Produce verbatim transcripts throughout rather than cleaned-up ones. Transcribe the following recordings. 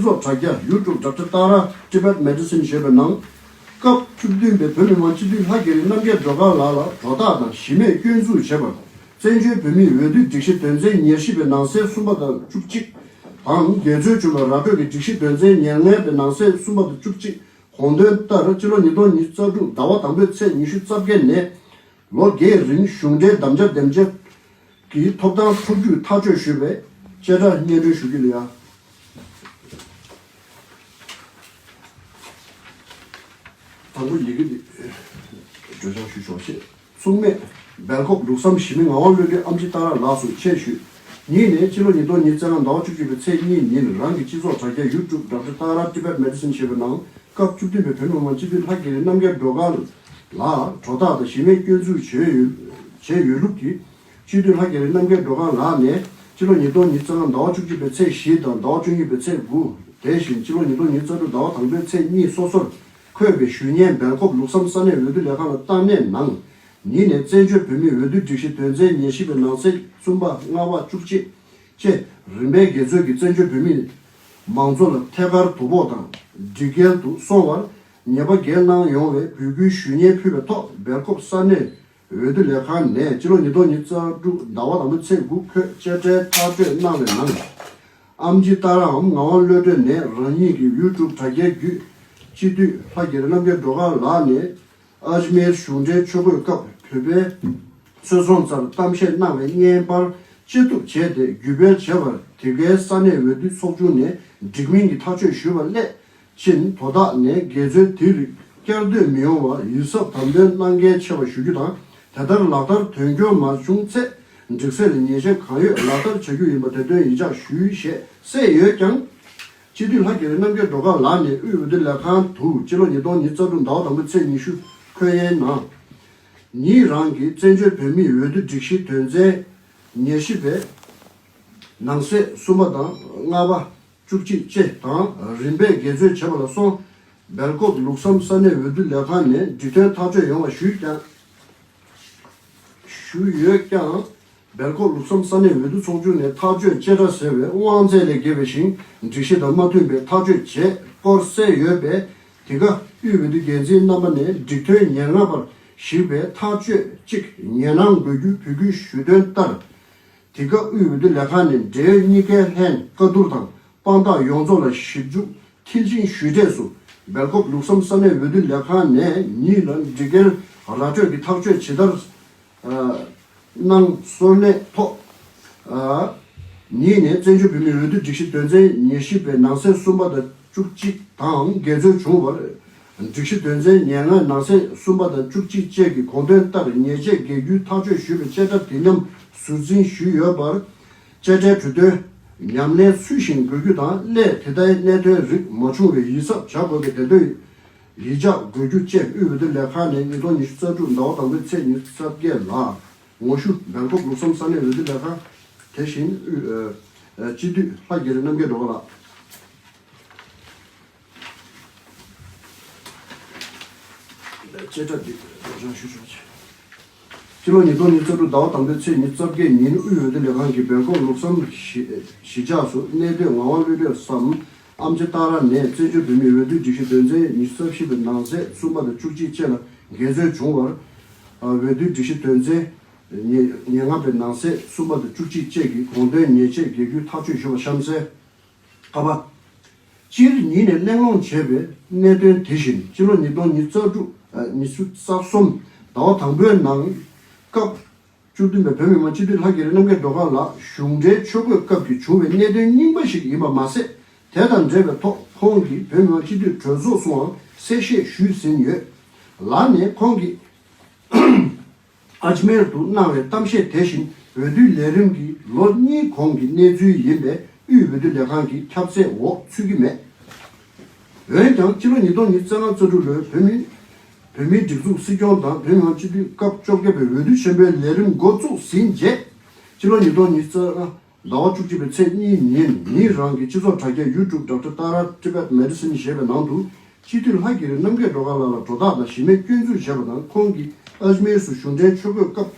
ཚོགས་དྲ་རྒྱ་YouTube Doctor Tara Tibet Medicine ཞེས་པའི་ནང་། སྐབས་བཅུ་བདུན་པའི་བོད་མི་མང་སྤྱི་འཐུས་ལྷ་རྒྱ་རི་རྣམ་རྒྱལ་སྒྲོལ་དཀར་ལགས་ལ་དྲོ་བདག་དང་གཞི་མེད་སྐྱོན་འཛུགས་བྱས་པར། བཙན་བྱོལ་བོད་མིའི་འོས་བསྡུའི་སྒྲིག་གཞི་དོན་ཚན་ཉེར་བཞི་པའི་ནང་གསེས་གསུམ་པ་དང་བཅུ་གཅིག་དང་། འགལ་འཛོལ་བྱུང་བའི་ར་སྤྲོད་ཀྱི་སྒྲིག་གཞི་དོན་ཚན་ཉེར་ལྔ་པའི་ནང་གསེས་གསུམ་པ་དང་བཅུ་གཅིག་དགོངས་དོན་ལྟར། སྤྱི་ལོ་ཉིས་སྟོང་ཉི་ཤུ་རྩ་དྲུག་ཟླ་བ་དང་པོའི་ཚེས་ཉི་ཤུ་རྩ་བརྒྱད་ནས། ལོ་འགའི་རིང་གཞུང་འབྲེལ་དམ་བཅའ་འདེམས་བྱ་གི་ཐོབ་ཐང་འཕྲོག་རྒྱུའི་ཐག་གཅོད་ཞུས་པའི་བཅད་ཁྲ་སྙན་སྒྲོན་ཞུ་རྒྱུ་ལ་ཡ། དང་པོ་ཡི་གེ་འདི་སྒྲོལ་སྦྱང་ཞུ་ཆོག་ཅེས། མཚུངས་མེད་སྦེལ་ཀོབ་ལུགས་བསམ་གཞི་མི་ངག་དབང་བློ་གྲོས་ཨེམ་ཆི་ཏཱ་ར་ལགས་སུ་ཆེད་ཞུས། ཉིད་ནས་སྤྱི་ལོ་ཉིས་སྟོང་ཉི་ཤུ་རྩ་ལྔ་ཟླ་བ་བཅུ་གཅིག་པའི་ཚེས་གཉིས་ཉིན་རང་གི་སྤྱི་ཚོགས་དྲ་རྒྱ་YouTube Doctor Tara Tibet Medicine ཞེས་པའི་ནང་། སྐབས་བཅུ་བདུན་པའི་བོད་མི་མང་སྤྱི་འཐུས་ལྷ་རྒྱ་རི་རྣམ་རྒྱལ་སྒྲོལ་དཀར་ལགས་དྲོ་བདག་དང་གཞི་མེད་སྐྱོན་འཛུགས་བྱས་ཡོད་བྱས་ཡོད་ལུགས་ཀྱི། སྤྱི་འཐུས་ལྷ་རྒྱ་རི་རྣམ་རྒྱལ་སྒྲོལ་དཀར་ལགས་ནས་སྤྱི་ལོ་ཉིས་སྟོང་ཉི་ཤུ་རྩ་ལྔ་ཟླ་བ་བཅུ་གཅིག་པའི་ཚེས་བཞི་དང་ཟླ་བ་བཅུ་གཉིས་པའི་ཚེས་དགུ། དེ་བཞིན་སྤྱི་ལོ་ཉིས་སྟོང་ཉི་ཤུ་རྩ་དྲུག་ཟླ་བ་དང་པོའི་ཚེས་གཉིས་སོ་སོར་འཁོད་པའི་ཞུ་སྙན་སྦེལ་ཀོབ་ལུགས་བསམ་ས་གནས་འོས་བསྡུ་ལས་ཁང་ལ་བཏང་གནས་ནང་། ཉིད་ནས་བཙན་བྱོལ་བོད་མིའི་འོས་བསྡུ་སྒྲིག་གཞི་དོན་ཚན་ཉེར་བཞི་པའི་ནང་གསེས་གསུམ་པ་ལྔ་པ་བཅུ་གཅིག་བཅས་རིམ་པས་འགལ་འཛོལ་གྱིས་བཙན་བྱོལ་བོད་མི་མང་ཚོགས་ལ་ཐད་ཀར་དོ་ཕོག་དང་སྒྲིག་འགལ་དུ་སོང་བར་ཉེས་པ་འགེལ་གནང་ཡོང་བའི་འབོད་སྐུལ་ཞུ་སྙན་ཕུལ་བའི་ཐོག་སྦེལ་ཀོབ་ས་གནས་འོས་བསྡུ་ལས་ཁང་ནས་སྤྱི་ལོ་ཉིས་སྟོང་ཉི་ཤུ་རྩ་དྲུག་ཟླ་བ་དང་པོའི་ཚེས་དགུ་འཁོད་བཅད་ཁྲའི་ཐག་གཅོད་གནང་བའི་ནང་། ཨེམ་ཆི་ཏཱ་རའམ་ངག་དབང་བློ་གྲོས་ནས་རང་ཉིད་ཀྱི་ཡུ་ཊུབ་དྲ་རྒྱའི་བརྒྱུད་སྤྱི་འཐུས་ལྷ་རྒྱ་རི་རྣམ་རྒྱལ་སྒྲོལ་དཀར་ལགས་ནས། ཨཇ་མེར་གཞུང་འབྲེལ་ཆོས་འཁོར་སྐབས་བོད་པའི་ཆོས་ཚོགས་རྩར་གཏམ་བཤད་གནང་བའི་བརྙན་པར་བཅད་གཏུབ་བྱས་ཏེ་བརྒྱུད་སྤེལ་བྱས་པར། དེ་གའི་ས་གནས་འོས་བསྡུ་ཚོགས་ཆུང་ནས་འགྲིག་མིན་གྱི་ཐག་གཅོད་ཞུས་པ་སླད་ཕྱིན། དོ་བདག་ནས་འགལ་འཛོལ་དེའི་རིགས་བསྐྱར་ཟློས་མི་ཡོང་བར་ཡིད་གཟབ་དམ་དོན་གནང་གལ་ཆེ་བ་ཞུ་རྒྱུ་དང་། དེ་ལྟར་ལག་བསྟར་དོན་འཁྱོལ་མ་བྱུང་ཚེ་སྒྲིག་སྲོལ་ལ་ཉེས་ཆད་གང་ཡོད་ལག་བསྟར་བྱ་རྒྱུ་ཡིན་པ་དེ་དོན་ཡིད་འཇགས་ཞུས་ཞེས་གསལ་ཡོད་ཀྱང་། སྤྱི་འཐུས་ལྷ་རྒྱ་རི་རྣམ་རྒྱལ་སྒྲོལ་དཀར་ལགས་ནས་དབུས་འོས་བསྡུ་ལས་ཁང་དུ་སྤྱི་ལོ་ཉིས་སྟོང་ཉི་ཤུ་རྩ་དྲུག་ཟླ་བ་དང་པོའི་ཚེས་ཉི་ཤུ་འཁོད་ཡའི་ནང་། ཉིད་རང་གིས་བཙན་བྱོལ་བོད་མིའི་འོས་བསྡུ་སྒྲིག་གཞིའི་དོན་ཚན་ཉེར་བཞི་པའི་ནང་གསེས་གསུམ་པ་དང་ལྔ་པ། བཅུ་གཅིག་བཅས་དང་རིམ་པས་འགལ་འཛོལ་བྱས་པ་ལ་སོགས། སྦེལ་ཀོབ་ལུགས་བསམ་ས་གནས་འོས་བསྡུ་ལས་ཁང་ནས་འགྲིག་མཐུན་ཐག་གཅོད་ཡོང་བ་ཞུས་ཀྱང་། ཞུས་ཡོད་ཀྱང་། སྦེལ་ཀོབ་ལུགས་བསམ་ས་གནས་འོས་བསྡུ་ཚོགས་ཆུང་ནས་ཐག་གཅོད་བཅད་ཁྲ་ཟེར་བའི་དབང་ཚད་ལས་བརྒལ་བའི་ཞིང་སྒྲིག་གཞི་དང་མ་མཐུན་པའི་ཐག་གཅོད་བྱས་སྐོར་གསལ་ཡོད་པས། དེ་ག་དབུས་འོས་བསྡུ་འགན་འཛིན་རྣམ་པ་ནས་འགྲིག་མཐུན་ཉེར་ལྔ་པར་གཞིགས་པའི་ཐག་གཅོད་ཅིག་ཉན་གནང་དགོས་རྒྱུའི་འབོད་སྐུལ་ཞུས་དོན་ལྟར། དེ་སྐབས་དབུས་འོས་བསྡུ་ལས་ཁང་ནས་འབྲེལ་ཡོད་གཉིས་ཀའི་ལྷན་བཀའ་བསྡུར་དང་དཔང་རྟགས་ཡོངས་རྫོགས་ལ་ཞིབ་འཇུག་མཐིལ་ཕྱིན་ཞུས་འབྲས་སུ། སྦེལ་ཀོབ་ལུགས་བསམ་ས་གནས་འོས་བསྡུ་ལས་ཁང་ནས་ཉིད་ལ་སྒྲིག་འགལ་ར་སྤྲོད་ཀྱི་ཐག་གཅོད་ཇི་ལྟར་གནང་སོར་གནས་ཐོག་ཉིད་ནས་བཙན་བྱོལ་བོད་མིའི་འོས་བསྡུ་སྒྲིག་གཞི་དོན་ཚན་ཉེར་བཞི་པའི་ནང་གསེས་གསུམ་པ་དང་བཅུ་གཅིག་དང་འགལ་འཛོལ་བྱུང་བར། སྒྲིག་གཞི་དོན་ཚན་ཉེར་ལྔ་ནང་གསེས་གསུམ་པ་དང་བཅུ་གཅིག་བཅས་ཀྱི་དགོངས་དོན་ལྟར་ཉེས་ཆད་འགེལ་རྒྱུའི་ཐག་གཅོད་ཞུས་པའི་བཅད་ཁྲ་དེ་མཉམ་ཟུར་འཛིན་ཞུས་ཡོད་པར། བཅད་ཁྲའི་གྲོས་དོན་ཉམས་ལེན་ཚུལ་བཞིན་དགོས་རྒྱུ་དང་། སླད་དེ་ལྟའི་གནད་དོན་རིགས་མ་བྱུང་བའི་ཡིད་གཟབ་བྱ་དགོས་པའི་དེ་དོན་ཡིད་འཇགས་དགོས་རྒྱུ་བཅས་དབུས་འོས་བསྡུ་ལས་ཁང་ནས་ཉིས་སྟོང་ཉི་ཤུ་རྩ་དྲུག་ཟླ་བ་དང་པོའི་ཚེས་ཉི་ཤུ་རྩ་བརྒྱད་ལ། ངོ་བཤུས། སྦེལ་ཀོབ་ལུགས་བསམ་ས་གནས་འོས་བསྡུ་ལས་ཁང་། དེ་བཞིན་དབུས་ཨ་ཨ་སྤྱི་འཐུས་ལྷ་རྒྱ་རི་རྣམ་རྒྱལ་སྒྲོལ་དཀར་ལགས། བཅད་ཁྲ་འདི་སྒྲོག་སྦྱང་ཞུ་ཆོག་ཅིང་། སྤྱི་ལོ་ཉིས་སྟོང་ཉི་ཤུ་རྩ་དྲུག་ཟླ་བ་དང་པོའི་ཚེས་ཉི་ཤུ་རྩ་བརྒྱད་ཉིན་དབུས་འོས་བསྡུ་ལས་ཁང་གིས་སྦེལ་ཀོབ་ལུགས་བསམ་གཞིས་གཞིས་ཆགས་སུ་གནས་སྡོད་ངག་དབང་བློ་གྲོས་སམ་ཨེམ་ཆི་ཏཱ་ར་ནས་བཙན་བྱོལ་བོད་མིའི་འོས་བསྡུའི་སྒྲིག་གཞི་དོན་ཚན་ཉི་ཤུ་རྩ་བཞི་པའི་ནང་གསེས་གསུམ་པ་དང་བཅུ་གཅིག་བཅས་ལ་འགལ་འཛོལ་བྱུང་བར། འོས་བསྡུའི་སྒྲིག་གཞི་དོན་ཚན་ཉེར་ཉེར་ལྔ་པའི་ནང་གསེས་གསུམ་པ་དང་བཅུ་གཅིག་བཅས་ཀྱི་དགོངས་དོན་ཉེས་ཆད་འགེལ་རྒྱུའི་ཐག་གཅོད་ཞུས་པ་གཤམ་གསལ། ཀ་པ། སྤྱིར་ཉིད་ནས་གླེང་སློང་བྱས་པའི་གནད་དོན་དེ་བཞིན་སྤྱི་ལོ་ཉིས་སྟོང་ཉི་ཤུ་རྩ་དྲུག་ཨ་ཉི་ཤུ་རྩ་གསུམ་ཟླ་བ་དང་པོའི་ནང་། སྐབས་བཅུ་བདུན་པའི་བོད་མི་མང་སྤྱི་འཐུས་ལྷ་རྒྱ་རི་རྣམ་རྒྱལ་སྒྲོལ་དཀར་ལགས་གཞུང་འབྲེལ་ཆོས་འཁོར་སྐབས་ཀྱི་བྱུང་བའི་གནད་དོན་རྙིང་པ་ཞིག་ཡིན་པ་མ་ཟད། དེ་དང་འབྲེལ་བའི་ཐོག་ཁོང་གིས་བོད་མི་མང་སྤྱི་འཐུས་གྲོས་ཚོགས་སུའང་གསལ་བཤད་ཞུས་ཟིན་ཡོད། ལགས་ནས་ཁོང་གིས་ཨཇ་མེར་དུ་གནང་བའི་གཏམ་བཤད་དེ་བཞིན་འོས་བསྡུའི་ལས་རིམ་གྱི་ལོ་གཉིས་གོང་གི་གནས་ཚུལ་ཡིན་པས་དབུས་འོས་བསྡུ་ལས་ཁང་གི་ཁྱབ་ཚད་འོག་ཚུད་ཀྱི་མེད། འོན་ཀྱང་སྤྱི་ལོ་ཉིས་སྟོང་ཉི་ཤུ་རྩ་ལྔ་རྩ་དྲུག་ལོའི་བོད་མི་བོད་མིའི་སྒྲིག་འཛུགས་སྲིད་སྐྱོང་དང་བོད་མི་མང་སྤྱི་འཐུས་སྐབས་བཅོ་བརྒྱད་པའི་འོས་བསྡུ་ཆེན་པོའི་ལས་རིམ་འགོ་བཙུགས་ཟིན་རྗེས། སྤྱི་ལོ་ཉིས་སྟོང་ཉི་ཤུ་རྩ་ལྔ་ཟླ་བ་བཅུ་གཅིག་པའི་ཚེས་གཉིས་ཉིན་ཉིད་རང་གི་སྤྱི་ཚོགས་དྲ་རྒྱ་ཡུ་ཊུབ་Doctor Tara Tibet Medicine ཞེས་པའི་ནང་དུ། སྤྱི་འཐུས་ལྷ་རྒྱ་རི་རྣམ་རྒྱལ་སྒྲོལ་དཀར་ལགས་ལ་དོ་བདག་དང་གཞི་མེད་སྐྱོན་འཛུགས་བྱས་པ་དང་། ཁོང་གིས་ཨཇ་མེར་སུ་གཞུང་འབྲེལ་ཆོས་འཁོར་སྐབས་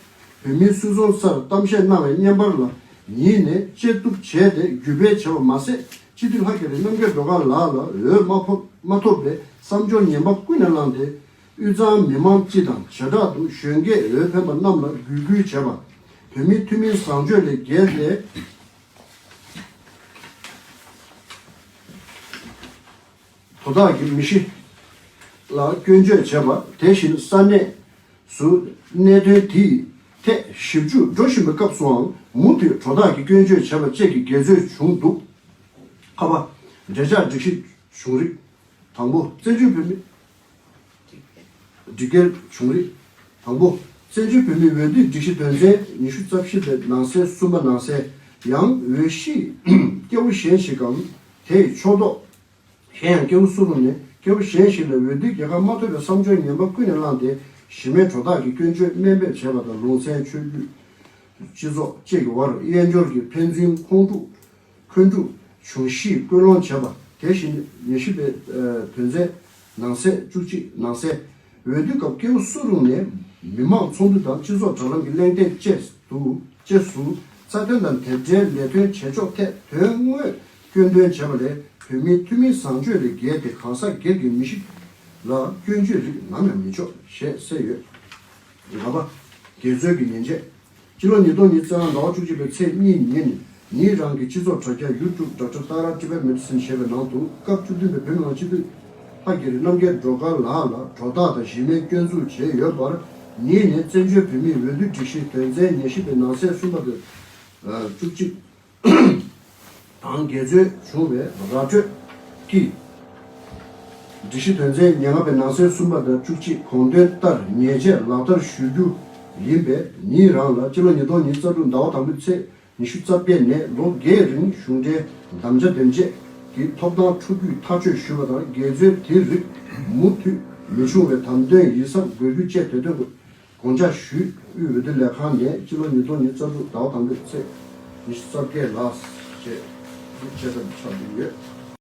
བོད་མིའི་སུད་ཚོང་སར་གཏམ་བཤད་གནང་བའི་བརྙན་པར་ལ་ཉིད་ནས་བཅད་གཏུབ་བྱས་ཏེ་བརྒྱུད་སྤེལ་བྱས་པ་མ་ཟད། སྤྱི་འཐུས་ལྷག་རྒྱ་རི་རྣམ་རྒྱལ་སྒྲོལ་དཀར་ལགས་ལ་འོས་མ་ཕོབ་མ་ཐོབ་པའི་བསམ་སྦྱོར་ངན་པ་ཀུན་ནས་བསླངས་ཏེ། དབུས་གཙང་མི་མང་སྤྱི་དང་བྱེ་བྲག་ཏུ་གཞོན་སྐྱེས་འོས་འཕེན་པ་རྣམས་ལ་གུས་བཀུར་བྱས་པ། བོད་མིའི་ཐུན་མིན་བཟང་སྤྱོད་ལས་བརྒལ་ཏེ། དོ་བདག་གི་མི་གཤིས་ལ་སྐྱོན་བརྗོད་བྱས་པ། དེ་བཞིན་ས་གནས་སུ་གནད་དོན་དེའི་ཐད་ཞིབ་འཇུག་འགྲོ་བཞིན་པའི་སྐབས་སུའང་མུ་མཐུད་དོ་བདག་གི་སྐྱོན་བརྗོད་བྱས་པ་བཅས་ཀྱི་འགལ་རྩོད་བྱུང་འདུག། ཁ་པ། འབྲེལ་ཆགས་སྒྲིག་གཞི་བྱུང་རིགས། དང་པོ། བཙན་བྱོལ་བོད་མི། སྒྲིག་འགལ་བྱུང་རིགས། དང་པོ། བཙན་བྱོལ་བོད་མིའི་འོས་བསྡུའི་སྒྲིག་གཞི་དོན་ཚན་ཉི་ཤུ་རྩ་བཞི་པའི་ནང་གསེས་གསུམ་པ་ནང་གསལ། ཡང་འོས་གཞི་སྐྱེ་བོ་གཞན་ཞིག་གམ་དེའི་ཕྱོགས་གཏོགས་གཞན་ཡང་སྐྱེ་བོ་སུ་རུང་ནས་སྐྱེ་བོ་གཞན་ཞིག་ལ་འོས་བསྡུའི་རྒྱལ་ཁ་མ་ཐོབ་པའི་བསམ་སྦྱོར་ངན་པ་ཀུན་ནས་བསླངས་ཏེ། གཞི་མེད་དོ་བདག་གི་སྐྱོན་བརྗོད་དམན་འབེབས་བྱས་པ་དང་། ལུང་ཚན་ཆོས་བརྒྱུད་སྤྱི་ཚོགས་བཅས་ཀྱི་དབར་དབྱེན་སྦྱོར་གྱིས་ཕན་ཚུན་ཁོང་ཁྲོ་འཁོན་འཁྲུག་འབྱུང་གཞིའི་སྐུལ་སློང་བྱས་པ། དེ་བཞིན་ཉེར་བཞི་པའི་དོན་ཚན་ནང་གསེས་བཅུ་གཅིག་ནང་གསལ། འོས་བསྡུའི་སྐབས་སྐྱེ་བོ་སུ་རུང་ནས་མི་མང་ཚོགས་འདུ་དང་སྤྱི་ཚོགས་དྲ་ལམ་གྱི་གླེང་སྟེགས་བཅས་སུ་བཅས་སུ་རྩ་དོན་དང་དེ་འབྲེལ་ལས་དོན་བྱེད་ཕྱོགས་ཐད་དོན་དངོས་སྐྱོན་འདོན་བྱས་པ་ལས། བོད་མིའི་ཐུན་མིན་བཟང་སྤྱོད་ལས་བརྒལ་ཏེ་གང་ཟག་སྒེར་གྱི་མི་གཤིས་ལ་སྐྱོན་བརྗོད་རིགས་ནམ་ཡང་མི་ཆོག་ཞེས་གསལ་ཡོད། ལྔ་པ། འགལ་རྩོད་ཀྱི་ཉེས་ཆད། སྤྱི་ལོ་ཉིས་སྟོང་ཉི་ཤུ་རྩ་ལྔ་ཟླ་བ་བཅུ་གཅིག་པའི་ཚེས་གཉིས་ཉིན། ཉིད་རང་གི་སྤྱི་ཚོགས་དྲ་རྒྱ་ཡུ་ཊུབ་ཌོག་ཊར་ཏཱ་ར་ཊི་བེཊ་མེ་ཌི་སིན་ཞེས་པའི་ནང་དུ། སྐབས་བཅུ་བདུན་པའི་བོད་མི་མང་སྤྱི་འཐུས་ལྷག་རྒྱ་རི་རྣམ་རྒྱལ་སྒྲོལ་དཀར་ལགས་ལ་དོ་བདག་དང་གཞི་མེད་སྐྱོན་འཛུགས་བྱས་ཡོད་པར། ཉིད་ནས་བཙན་བྱོལ་བོད་མིའི་འོས་བསྡུ་སྒྲིག་གཞི་དོན་ཚན་ཉེར་བཞི་པའི་ནང་གསེས་གསུམ་པ་དང་། བཅུ་གཅིག་དང་འགལ་རྩོད་བྱུང་བའི་ར་སྤྲོད་ཀྱིས། སྒྲིག་གཞི་དོན་ཚན་ཉེར་ལྔ་པའི་ནང་གསེས་གསུམ་པ་དང་བཅུ་གཅིག་དགོངས་དོན་ལྟར་ཉེས་ཆད་ལག་བསྟར་ཞུ་རྒྱུ་ཡིན་པས། ཉིད་རང་ལ་སྤྱི་ལོ་ཉིས་སྟོང་ཉི་ཤུ་རྩ་དྲུག་ཟླ་བ་དང་པོའི་ཚེས་ཉི་ཤུ་རྩ་བརྒྱད་ནས་ལོ་འགའི་རིང་གཞུང་འབྲེལ་དམ་བཅའ་འདེམས་བྱེད་ཀྱི་ཐོབ་ཐང་འཕྲོ་བརྒྱུད་ཐག་གཅོད་ཞུས་པ་དང་། འགལ་རྩོད་དེ་རིགས་མུ་མཐུད་མི་འབྱུང་བའི་དམ་དོན་ཡིད་གསར་འགོད་རྒྱུ་བཅས་དེ་དོན་དགོངས་འཇགས་ཞུས། དབུས་འོས་བསྡུ་ལས་ཁང་ནས་སྤྱི་ལོ་ཉིས་སྟོང་ཉི་ཤུ་རྩ་དྲུག་ཟླ་བ་དང་པོའི་ཚེས་ཉི་ཤུ་རྩ་བརྒྱད་ལ་བཅད་བཅད་ཐབས་ཆགས་ཀྱི་ཡོད།